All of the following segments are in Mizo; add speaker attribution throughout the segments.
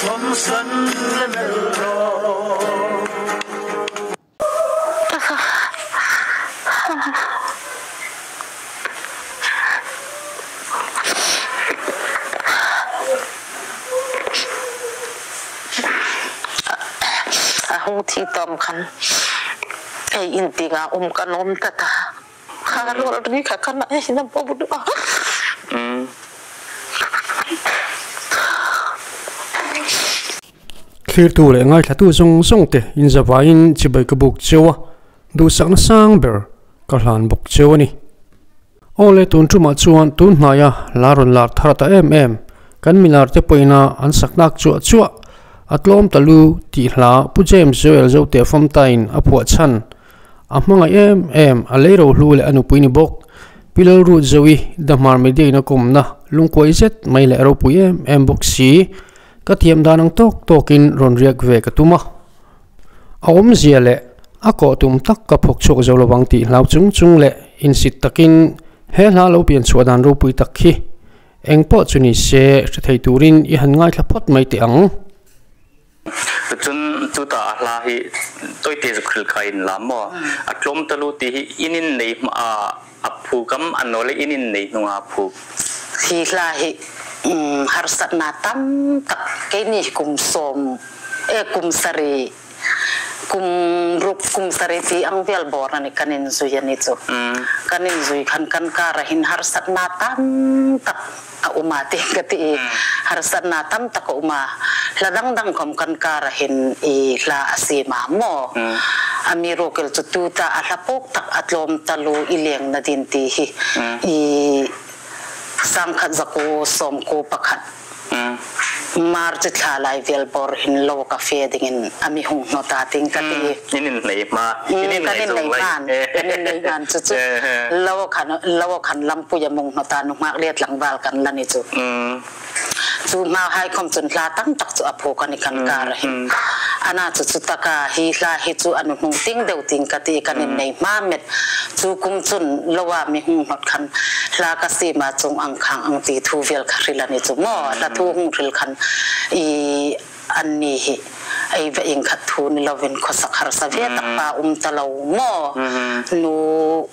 Speaker 1: A hung thi tom khan ei in tinga um kan om ta ta kha rol ri kha kan ai na bo bu a.
Speaker 2: Thlirtu leh ngaithlatu zawng zawng te inzavaiin chibai ka buk cheu a, duhsakna sang ber ka hlan bawk cheu a ni. Aw le tun tumah chuan tun hnaia la rawn lar thar ta em em, kan milar te pawhina an saknak chuah chuah a tlawm ta lu tih hla Pu James Joel Zote Famtain a phuah chhan a hmangaih em em a lei rohlu leh a nupui ni bawk Pi Lalruth Zoe Dahmar Media in a kawmna lungkuai zet mai leh ropui em em bawk si ka thiam dan ang tawk tawkin rawn riak ve ka tum a. A awmzia leh a kawh tum tak ka phawk chhuak zo lovang tih hlau chung chung leh insit takin he hla lo pian chhuah dan ropui tak hi eng pawh chu ni se hre thei turin i han ngaithla phawt mai teh ang.
Speaker 3: Cun tuta a hla hi tawite zuk hril kha in lam maw? A tlawm ta lu ti hi inn in nei hma a phu kam a nawl i inn in nei hnung ah a phu.
Speaker 1: Hi hla hi harsatnak tam tak kei nih kum sawm e kum sarih kum ruk kum sarih ti ang vial bor ani kan in zui ani cu kan in zui khan kan kar ah hin harsatnak tam tak a um a ti ka ti i harsatnak tam tak a um a hla dangdang kom kan kar ah hin i hla a si ma maw ami rokel cu tu ta a hla puk tak a tlawm talu i leng na din ti hi i sangkhat zaku sawm ku pakhat March thla lai vial bor hin lo ka fe dingin ami hung hnota ting ka ti.
Speaker 3: Inin nei ma.
Speaker 1: Inin nei man. Inin nei man chu chu lo khan lo khan lampu ya mung hnota nu ngak liat langwal kan lani chu. Chu ma hai khom chun hla tam tak chu aphu kan kan kar hin. Ana chu chu taka hi hla hi chu anu hung ting deuh ting ka ti kan in nei ma met Cu kum cun lo ah mi hung hnot khan hla ka si ma cung ang khang ang ti thu vial kha hril an i cu maw hla thu hung hril khan i an ni hi ei va ing khat thu ni lovin khuasak harsa ve tak pa um ta lo maw nu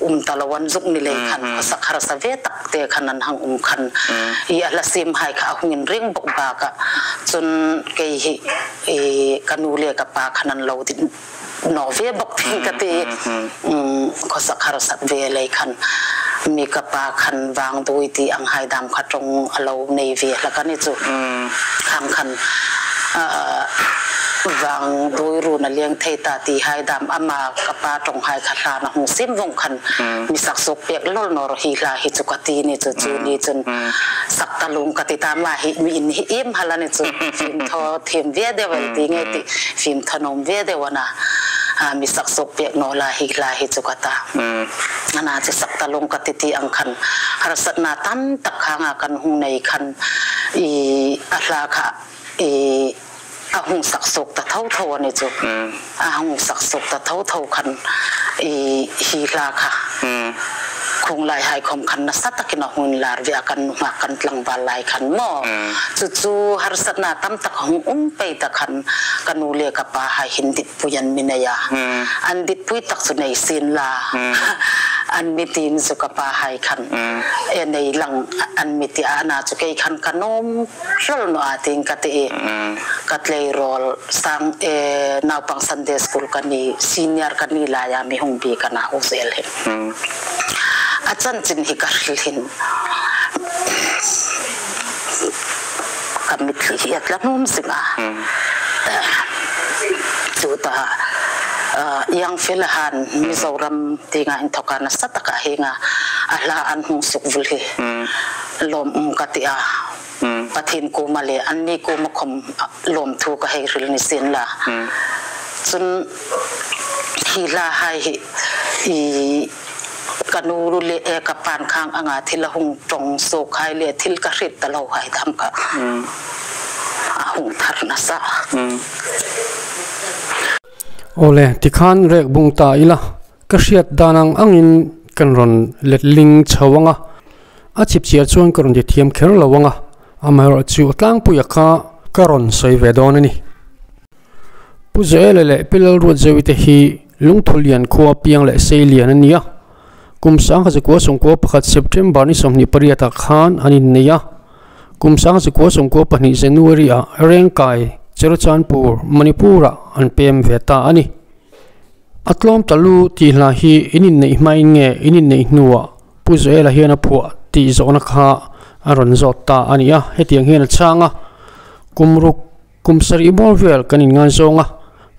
Speaker 1: um ta lo an zuk ni lei khan khuasak harsa ve tak te khan an hang um khan i a hla sim hai kha a hung in ring bok ba ka cun kei hi i ka nu le ka pa khan an lo no ve bok thing ka ti khuasak harsat ve lei khan mi ka pa khan wang dui ti ang hai dam kha tong alo nei ve hla kan i chu khang khan wang dui ru na liang thei ta ti hai dam ama ka pa tong hai kha hla na hung sim vong khan mi sak sok pek lol nor hi hla hi chu ka ti ni chu chu ni chun sak ta lung ka ti ta ma hi mi in hi im hala ni chu fim tho thim ve de wel ti nge ti fim thanom ve deuh ana mi sak sok pek no la hi la hi chu kata ana chu sak talong ka ti ti ang khan harsat na tam tak kha nga kan hung nei khan i a hla kha i a hung sak sok ta tho tho ani chu a hung sak sok ta tho tho khan i hi hla kha khung lai hai khom khan nasa takin a hun lar ve kan ma kan tlangval lai khan mo chu chu harsatna tam tak hung um pe ta khan ka nu le ka pa hai hin dit puyan minaya an dit pui tak chu nei sin la an mi tin chu ka pa hai khan e nei lang an mi ti ana chu kei khan kanom hlol no a ting ka ti ka tleirawl sang e naupang Sunday school ka ni senior ka ni la ya mi hung bi kana u zel hin a chanchin hi ka hril hin ka mitthli hi a tla hnum zing a chu ta yang fel han Mizoram tinga in thoka nasa taka hinga a hla an hung suk vul hi lawm um ka ti a Pathin kuma le anni kuma khom lawm thu ka hei ril ni sin la cun hi hla hai hi i ka nu le e ka pan khang anga thil a hung tong so khai le thil ka hrit ta lo hai tham ka a hung thar na sa.
Speaker 2: Awle, tikhan rek bung ta ila, ka hriat dan ang angin kan rawn letling chho ang a, a chipchiar chuan ka rawn ti thiam kher lo ang a, amaherawhchu a tlangpuia kha. ka rawn sawi ve dawn a ni. Pu Joela leh Pi Lalruatzewi te hi Lungthulian khua piang leh Seilian a ni a, kum 1991 September ni 28 ah khan an innei a, kum 1992 January ah Rengkai, Churachandpur, Manipur ah an pem ve ta a ni. A tlawm ta lu tih hla hi in inneih hmain nge in inneih hnuah Pu Joela hian a phuah tih zawhna kha a rawn zawt ta a ni a, hetiang hian a chhang a, Kum ruk Kum sarih bawr vel kan inngaizawng a,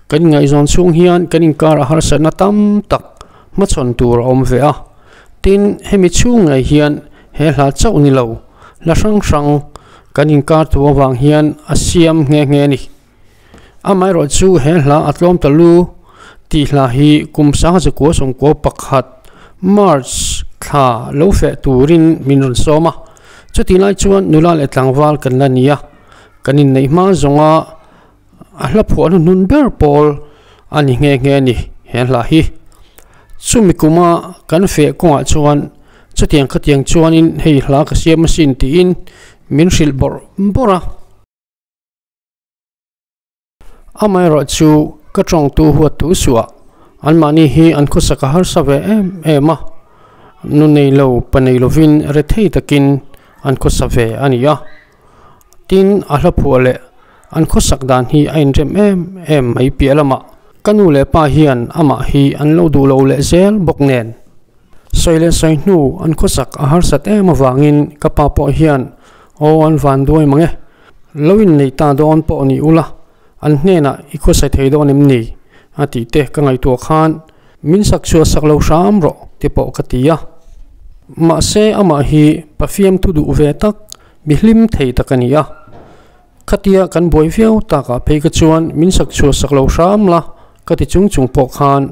Speaker 2: kan inngaihzawn chhung hian kan inkar a harsatna tam tak hmachhawn tur a awm ve a. Tin, hemi chhung ngei hian he hla chauh ni lo, hla hrang hrang kan inkar thu avang hian a siam nghe nghe a ni. Amaherawh chu he hla a tlawm ta lu tih hla hi kum 1991 March thla lo feh turin min rawn sawm a, chutih lai chuan nula leh tlangval kan la ni a. Kan inneih hma zawnga a hla phuah hnuhnun ber pawl a ni nghe nghe a ni he hla hi. Chumi kuma kan feh kawngah chuan chutiang khatiang chuanin hei hla ka siam asin tiin min hrilh bawrh bawrh a. Amaherawh chu ka tawngtu huat thu suah anmahni hi an khawsak a harsa ve em em a, nu nei lo pa nei lovin rethei takin an khawsa ve a ni a. Tin, a hla phuah leh an khawsak dan hi a inrem em em mai piah lamah ka nu leh pa hian amah hi an lo duh lo leh zel bawk nen. Sawi leh sawi hnu an khawsak a harsat em avangin ka pa pawh hian aw an van duai mang e, lo innei ta dawn pawh ni ula an hnenah i khawsa thei dawn em ni? a tih te ka ngaihtuah khan min sak chhuah sak lo hram rawh ti pawh ka ti a. Mahse amah hi Pafiam thu duh ve tak Mi hlim thei tak a ni a, khatia kan buai viau takah phei kha chuan min sak chhuah sak lo hram la ka ti chung chung pawh khan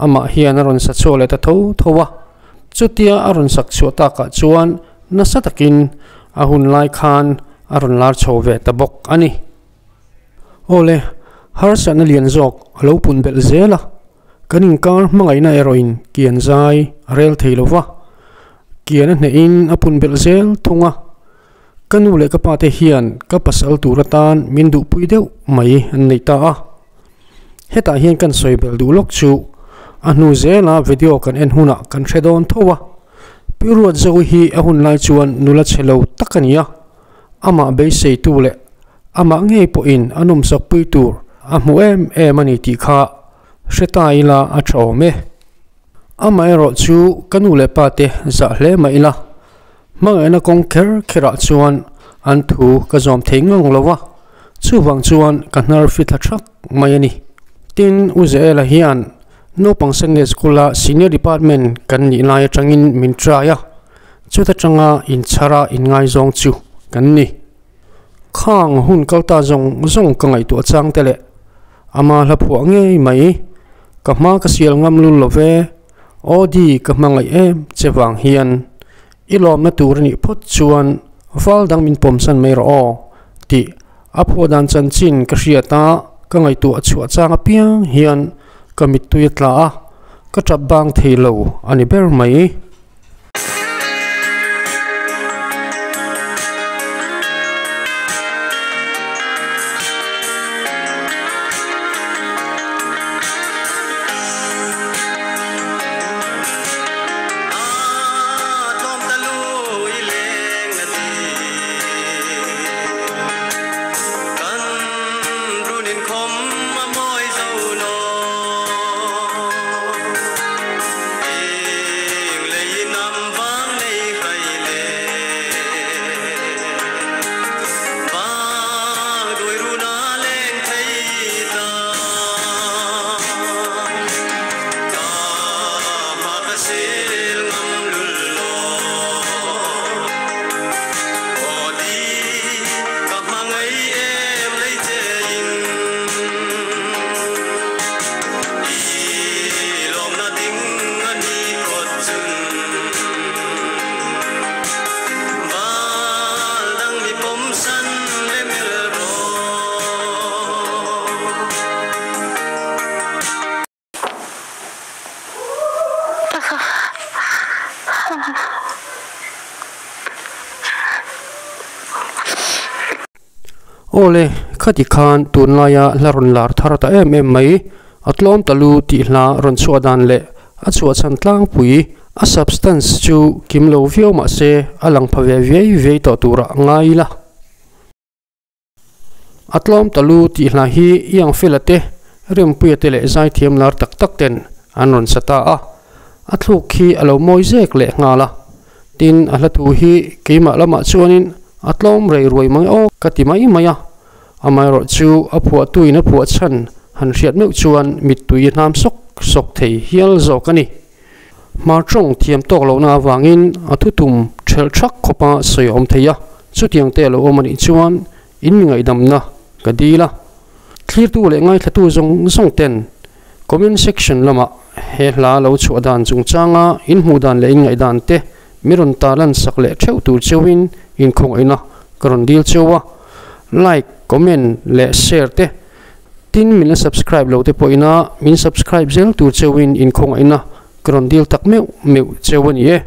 Speaker 2: amah hian a rawn sa chhuak leh ta tho tho a. Chutia a rawn sak chhuah takah chuan nasa takin a hun lai khan a rawn lar chho ve ta bawk a ni. Awle, harsatna lian zawk a lo pun belh zel a, kan inkar hmangaihna erawhin kian zai a rel thei lo va, kian a hnehin a pun belh zel thung a. Ka nu leh ka pa te hian ka pasal tur atan min duhpui deuh mai an nei ta a. Hetah hian kan sawi belh duh lawk chu a hnu zela video kan en hunah kan hre dawn tho a. Pi Ruatzoui hi a hun lai chuan nula chhe lo tak a ni a. Amah beiseitu leh amah ngei pawhin a nawmsakpui tur a hmu em em a ni tih kha hre ta ila a tha awm e. Amaherawh chu ka nu leh pa te zah hle mah ila, hmangaihna kawng kher kherah chuan an thu ka zawm thei ngang lo va, chuvang chuan ka hnar fi thla thak mai a ni. Tin, U Zaela hian naupang Sunday School-a Senior Department kan nih lai atangin min try a, Chuta tanga inchhara inngaizawng chu kan ni. Khang hun kalta zawng zawng ka ngaihtuah chang te leh ama hla phuah ngei mai. Ka hma ka sial ngam lul lo ve, Aw di ka hmangaih em che vang hian i lawmna tur a nih phawt chuan val dang min pawmsan mai rawh aw tih a phuah dan chanchin ka hriat a, ka ngaihtuah chhuah chang apiang hian ka mittui a tla a, ka tap bang thei lo a ni ber mai. Awle, Khati khan tunlaia hla rawn lar thar ta em em mai, a tlawm ta lu tih hla rawn chhuah dan leh a chhuah chhan tlangpui, a substance chu kim lo viau mah se a lang pha ve viai viai tawh turah ngai ila. A tlawm ta lu tih hla hi Iang Fela te, Rempuia te leh zaithiam lar tak tak ten an rawn sa ta a, a thluk khi a lo mawi zek leh nghal a. Tin, a hla thu hi keimah lamah chuanin a tlawm rei ruai mai aw ka ti mai mai a, amaherawh chu a phuahtuin a phuah chhan han hriat meuh chuan mittui hnam sawk sawk thei hial zawk a ni. Hmarchawng thiam tawk lohna avangin a thutum ṭhelh ṭhak khawpa sawi a awm thei a, chutiang te a lo awm a nih chuan in mi ngaihdamna ka dil a. Thlirtu leh ngaithlatu zawng zawng ten comment section lamah he hla lo chhuah dan chungchanga in hmuh dan leh in ngaihdan te mi rawn tarlan sak leh theuh tur cheuhin inkhawngaihna ka rawn dil cheu a. Like, comment leh share te tin min la subscribe lo te pawhina min subscribe zel tur cheuhin inkhawngaihna ka rawn dil tak meuh meuh cheu a ni e.